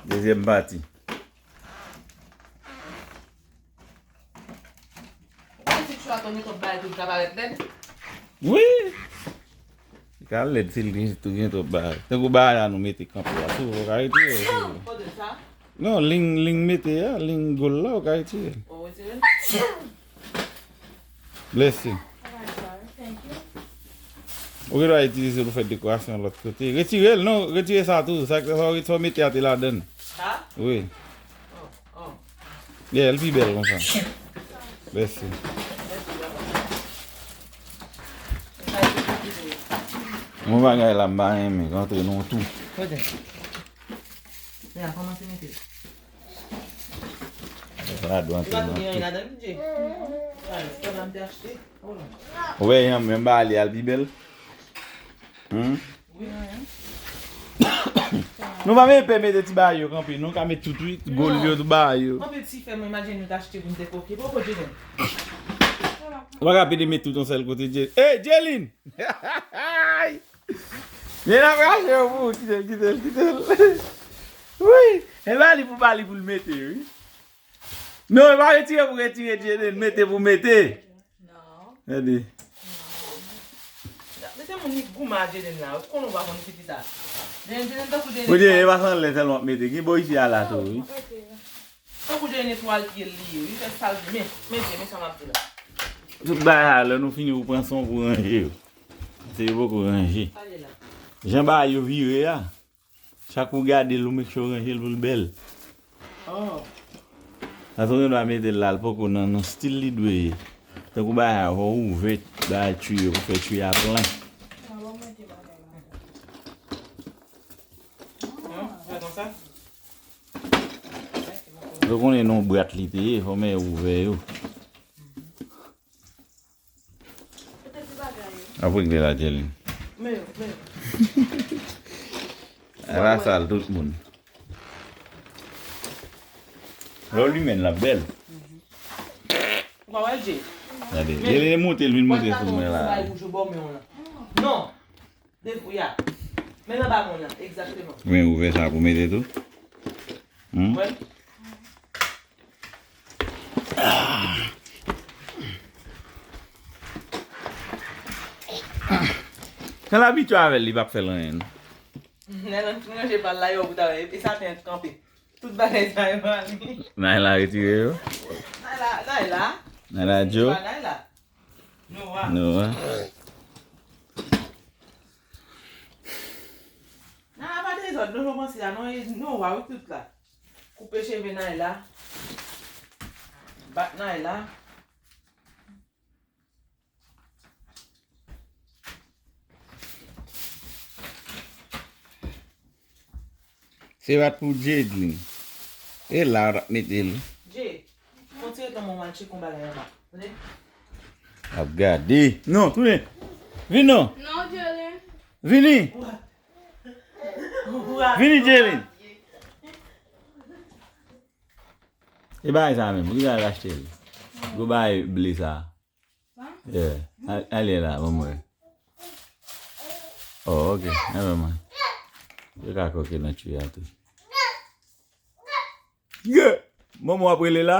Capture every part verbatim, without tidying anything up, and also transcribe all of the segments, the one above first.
Dezyèm pati. Ou konn si chwa Tony Top bay tout sa parèt lèd? Wi. Li ka lèd si l gen tou gen twòp bagay. Tankou bagay la nou mete kanpe a tou, ou ka retire l tou. Kote sa? Non, liy liy mete a, liy gòl la, ou ka retire l. Ou retire l? Bless you. Ou gen dwa itilize l pou fè dekorasyon lòt kote. Retire l, non, retire sa tou. Sa sa w mete a te ladan l. Sa? Wi. Oh, oh. Yeah, l pi bèl konsa. Mèsi. Yon bagay la m pa renmen, rantre nan yon tou. Kote? Men a kòmanse mete. Sa la dwe antre nan tou. Ou wè yon menm ba li al pi bèl. Hmm? Nou pa menm pè mete ti bagay yo kanpe, nou ka met tout wi, gòl yo, tout bagay yo. Anpil ti fè mwen imajine nou t achte pou n te koke. Poko Jaden. Ou pa ka pede met tout yon sèl kote, Jay. Hey, Jaylin! Jaylin ap rache yo pou ou, kite l, kite l, kite l. Wi, e ba li pou ba li pou l mete, wi. Non, e pa retire pou retire, Jaylin, mete pou mete. Non. Gade. Mete moun li goumen a Jaden la. Ou konnen ou pa konn ki fi sa. Jaden, Jaden tankou Jaden. Ou di, e pa san lè sèlman ap mete. Gen bò isi a la tou, wi. Tankou Jaden netwal pye l li ye. Li fè sa l vle. Men, men, men sa m ap di la. Tout bagay la, lè nou fini, ou pran son pou ranje yo. Se yo poko ranje. Sa l ye la. Jan bagay yo vire a. Chak ou gade l, ou make sure w ranje l pou l bèl. Oh. Sa tou gen dwa mete l la, l poko nan, nan stil li dwe ye. Tankou bagay a, fò w ouvè bagay twi yo, pou fè twi a plen. Non, fè konsa. Yo konnen nan bwat li te ye, fò men ouvè yo. Ap regle la, Jaylin. Men yo, men yo. Ala sal tout moun. Lè w limen l ap bèl. Ou pa wè l, Jay? Gade. Jaylin monte l, vin monte sou mwen la. Bay wouj ou bò men w lan. Non. Depi ya. Men nan ba mwen lan, egzakteman. Men ouvè sa pou mete tou. Hmm? Wè. Kan l abitye avè l, li p ap fè l anyen, non. Nèl an fin ranje pa l la, yo pou ta wè. Epi sa te kanpe. Tout bagay sa yo a li. Nayla retire yo. Nayla, Nayla. Nayla Joe. Pa Nayla. Noah. Noah. Nayla pa dezòd, non, jan w panse a, non, e Noah, wi, tout la. Koupe cheve Nayla. Bat Nayla. Se bat pou Jaylin. E la w t ap mete l. Jay, fon tire tan mwen al tcheke yon bagay anba. Tande? Ap gade. Non, tounen. Vin non. Non, Jaylin. Vini. Ou a- ou a- Vini, Jaylin. E bagay sa menm, pou ki sa l achte l? Gwo bagay ble sa. Yeah. Al- Ale la, ban m wè. Oh, ok. Never mind. Yo ka koke nan twi a tou. Yeah. Manman w ap rele la?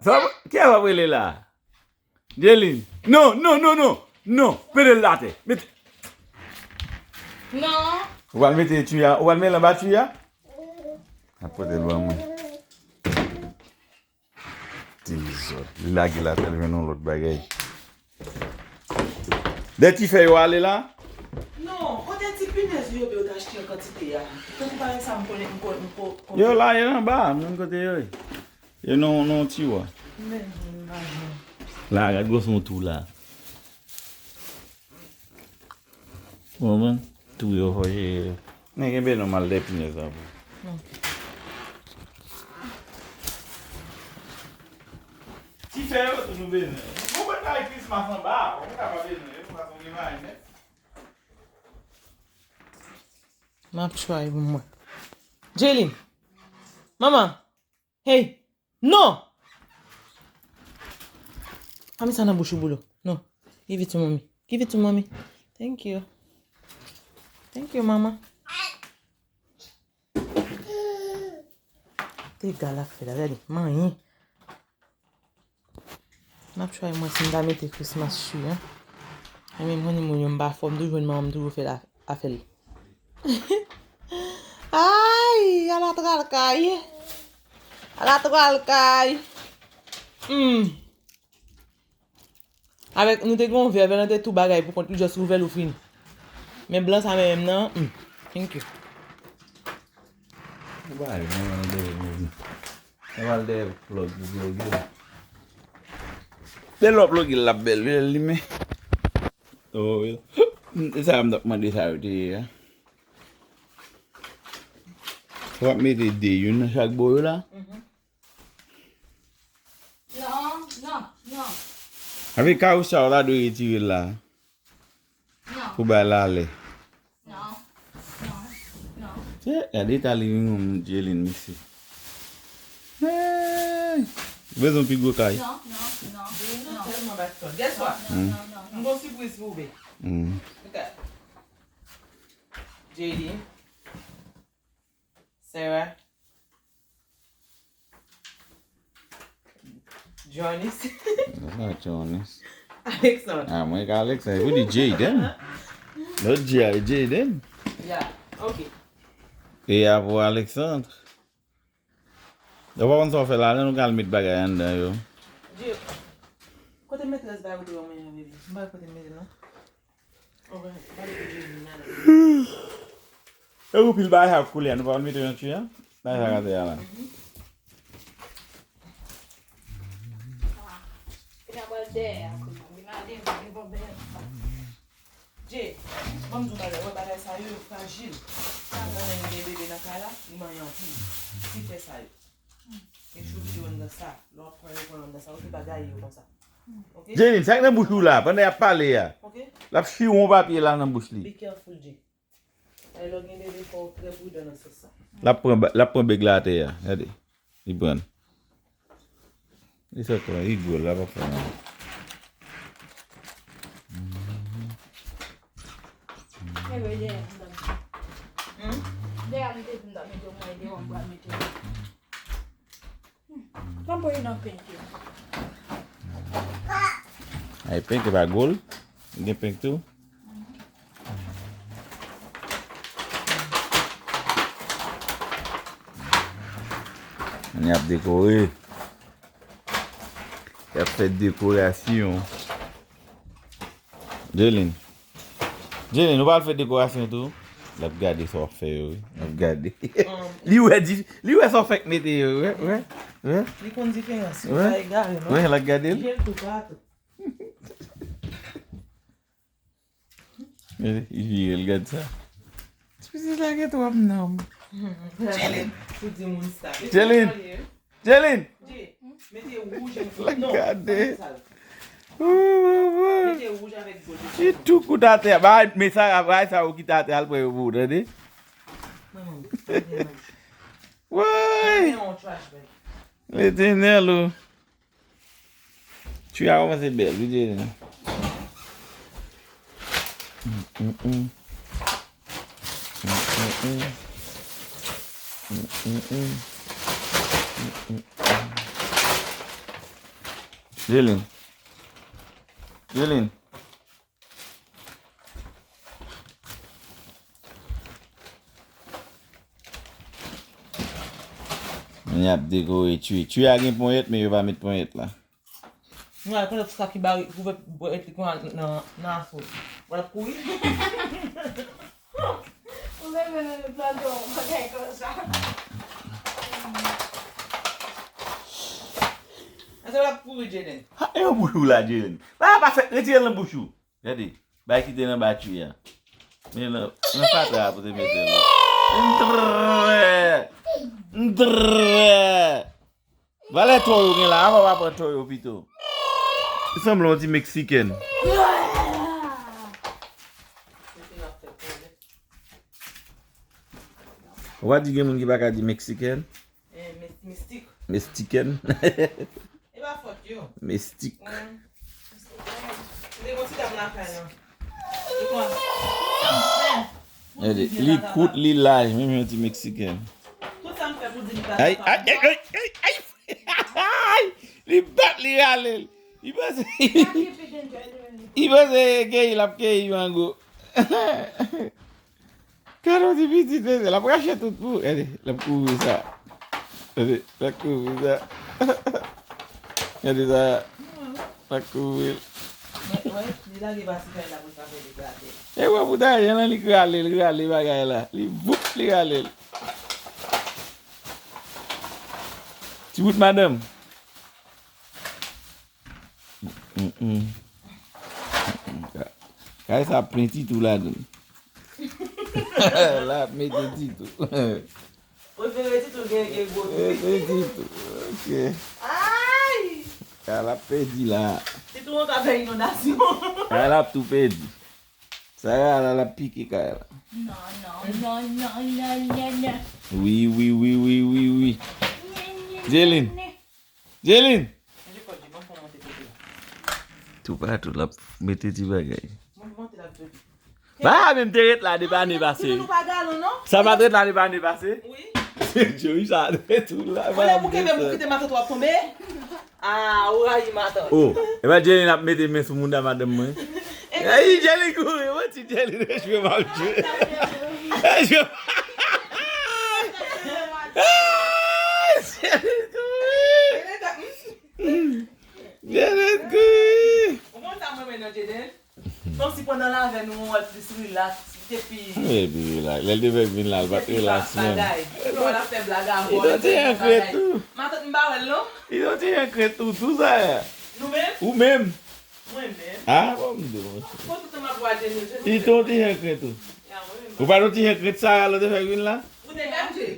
Sa p- ki ap ap rele la? Jaylin. Non, non, non, non. Non. Mete l atè. Mete. Non. Ou pral mete twi a. Ou pral mete l anba twi a? Ap pote l ban mwen. Dezòd. Li lage l atè, l jwenn yon lòt bagay. De ti fè yo ale la? Non, kote ti pinèz yo yo t achte an kantite a? Tankou pa sa m konnen, m konnen, m ko- Yo la, yo anba, m konn kote yo ye. Yo nan nan yon tiwa. Men, m pa jwenn. La, gad gwosè yon tou la. Ou konprann? Tou yo fò jere yo. Men kenbe non mal de pinèz la pou. Non. Ti fè yo toujou bezwen. Bon, mwen kay Christmas anba, ou ka pa bezwen, ou pa konn gen bagay nèt. M ap try pou mwen. Jaylin. Manman. Hey. Non. Pa met sa nan bouch ou, Boulo. Non. Give it to mommy. Give it to mommy. Thank you. Thank you, mama. Egal ak fè la, gade, manyen. M ap try mwen si m ta mete Christmas tree an. Mwen menm honeymoon yo m pa fò, m toujou jwenn manman m toujou fè la afè l. Ay, ala tral kay. Ala tral kay. Hmm. Avèk nou te gen yon vè, vè lan te tou bagay pou kont li, just ouvè l ou fini. Men blan sa menm nan, hmm. Thank you. Ou bay mwen nan dèyè mwen. Mwen al dèyè vlòg pou vloge. Lè lòt vloge l ap bèl, wi, lè l limen. Oh, wi. E sa m t ap mande sa yo te ye a. W ap mete de youn nan chak bò yo la. Mhm. Non, non, non. Avèk kawouch sa w ta dwe retire l la. Non. Pou bay l ale. Non, non, non. Tye, gade ta living room Jelin, mesye. Hey! Bezwen pi gwo kay. Non, non, non, non. Tèlman bat kòd. Guess what? Non, non, non, non. M gon sipriz pou ou, babe. Mm. Look at. J D. Sarah. Jonis. Sa Jonis. Alexandre. Ah, mwen ka Alexandre. Ou di Jaden. Lòt J a, Jaden. Yeah, ok. E a pou Alexandre. Yo pa konn sa w fè la, lè nou kal met bagay anndan yo. J, kote metrès bay ou te yo mwen, bebe? M pa kote m mete, non. E ou pil bagay sa ap koule a, nou pa konn mete nan twi a? Bagay sa k atè a la. J, ban m di w bagay, wè bagay sa yo, yo frajil. Sa nan gen bebe nan kay la, li manyen anpil. Ti fè sa yo. Make sure videyo anndan sa. Lè w ap pran yo, pran anndan sa. Ou te pa gaye yo konsa. Ok? Jenny, sa k nan bouch ou la, pandan y ap pale a? Ok? L ap chiwon papye la nan bouch li. Be careful, J. Lè w gen bebe, fò w trè pridan nan sans sa. L ap pran ba-, l ap pran bèg la atè a. Gade. Li pran. Li sot pran, li gwo, l ap fè anyen. Enben, dèyè m t ap. Hmm? Dèyè m te di m t ap mete yon mwayen devan m pral mete. Tanpri nan penk yo. Ay, penk e pa gol. Gen penk tou. N ap dekore. Y ap fè dekorasyon. Jelin. Jelin, ou pral fè dekorasyon tou? L ap gade sa w ap fè yo, wi. L ap gade. Li wè di, li wè sa w fèk mete yo, wi, wi, wi. Li konn diferans, li pa egare, non. Wi, l ap gade l. Je l tou patou. Li vire l, gad sa. Ti pitit la gen twòp nanm. Jelin. Jelin. Jelin! Mete wouj. L ap gade. Mete wouj avèk gòl. Li tou kout atè. Bay, men sa, bay sa yo kite atè, al pran yo pou ou, tande? Woy! Letènèl, o. Twi a kòmanse bèl, wi, Jelin. Mm, mm, mm. Mm, mm, mm. Mm, mm, mm. Mm, mm, mm. Jelin. Jelin. N ap dekore twi. Twi a gen ponyèt, men yo pa met ponyèt la. Nou al konnen sa ki bare, pou fè bwèt li konn al nan, nan afo. Wè l ap kouri. Ou menm, menm, menm, plante yon bagay konsa. Ase w ap kouri, Jaden. Ha, e yon bouch ou la, Jaden. Ba, pa fè, retire l nan bouch ou. Gade, bay ki te nan batri a. Men nan, nan fatra pou te mete l. Mdrè! Mdrè! Valè to yo gen la, avan w ap pran to yo pito. Li sanble yon ti Meksiken. Ou pa di gen moun ki pa ka di Meksiken? Eh, mes-, mistik. Mestiken. E pa fòt yo. Mestik. Mm. Li gon ti dam lakay lan. Li pran. Gade, li kout, li laj, menm yon ti Meksiken. Tout sa m fè Ay, ay, ay, ay, ay, ay. Li bat, li rale l. Li panse, li panse keyi l ap keyi mango. Gade yon ti pitit, mesye, l ap rache tout pou, gade, l ap kouvri sa. Gade, l ap kouvri sa. Gade sa. L ap kouvri l. Mwen, wè, li lage pati kay la pou l pa fè deklate. E wè, pou ta jan nan li k rale, li rale bagay la. Li voup, li rale l. Ti bout madanm. Mm, mm. Ka-, kay sa ap plen titou ladan l. La ap mete titou. Prefere titou gen, gen gwo. Mete titou. Ok. Ay! Kay la ap pèdi la. Titou an ka fè inondasyon. Kay la ap tou pèdi. Sa la, la, la pike kay la. Non, non, non, non, non, non, non. Wi, wi, wi, wi, wi, wi. Jelin. Jelin. Toupatou l ap mete ti bagay. Ba, menm te ret la depi ane pase. Sa pa t ret la depi ane pase? Wi. Joey, sa ret tou la. Olè pou kenbe pou kite matant w ap tonbe. Ah, ou rayi matant. Oh, e pa Jelin ap mete men sou mouda madanm mwen. Ay, Jelin kouri, mwen ti Jelin, jwe m ap jwe. Jwe. Ay, Jelin kouri. Jelin kouri. Ou konn sa mwen renmen nan Jaden? Kòmsi pandan l avè nou, ou wè l plis relax, li te pi. Li te pi relax. Lè l te fèk vin la, l pa t relax menm. Li te pi relax bagay. Li te yon ti jan krent tou. Matant m pa wè l non. Li te yon ti jan krent tou, tou sa a. Nou menm? Ou menm? Mwen menm. Ah, bon, m di w. Kon tout tan m ap wè Jaden, Jaden. Li te yon ti jan krent tou. Ya, mwen menm. Ou pa t yon ti jan krent sa a lè w te fèk vin la? Ou te pè m, Jay?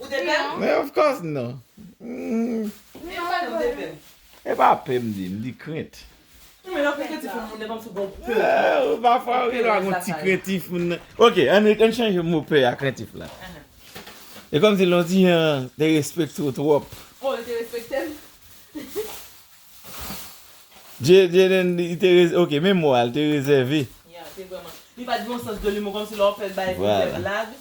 Ou te pè m? Men of course non. Mm. Men ou pa janm te pè m. E pa pè m di, m di krent. Non, men lè w fè krentif pou moun, e kòmsi w gen pè. Eh, pafwa, wi, lè w gen yon ti krentif, moun nan. Ok, ann, ann chanje mo pè a krentif la. E kòmsi l yon ti jan te respekte w twòp. Oh, li te respekte m? Jaden, li te rez-, ok, menm mo a, li te rezève. Ya, se vrèman. Li pa t gen yon sans de limo, kòmsi lè w ap fè l bay plizyè blag,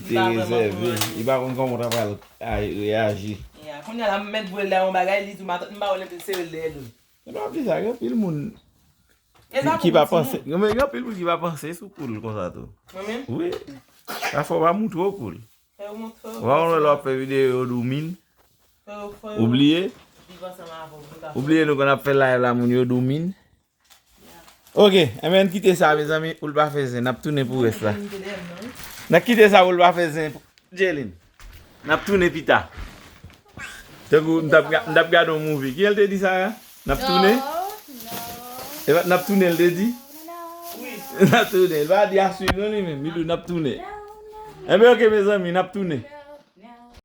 li pa vrèman konprann. Li pa konn kòman w ta pral a-, reyaji. Ya, kounye a la, m mèt voye l dèyè yon bagay, li di m pa wè l, epi l sere l dèyè do l. E pa di sa, gen anpil moun ki pa panse, gen anpil moun ki pa panse sou kou l konsa tou. Mwen menm? Wi. Pafwa w pa montre w kou l. Fè yo montre w. Ou pa konn wè lè w ap fè videyo, yo di w min. Fè yo, fè yo. Ou bliye? Viv ansanm avè w, nou ka fè. Ou bliye nou konn ap fè live la, moun yo di w min. Ok, enben, n kite sa, mezanmi, pou l pa fè zen. N ap tounen pou rès la. N ap kite sa pou l pa fè zen, Jelin. N ap tounen pita. Tankou m t ap ga-, m t ap gade yon movie. Kijan l te di sa a? N ap tounen? Non, non. E pa t n ap tounen, l te di? Non, non. N ap tounen. L pa di a swiv non li menm. Li di w n ap tounen. Non, non. Enben, ok, mezanmi, n ap tounen.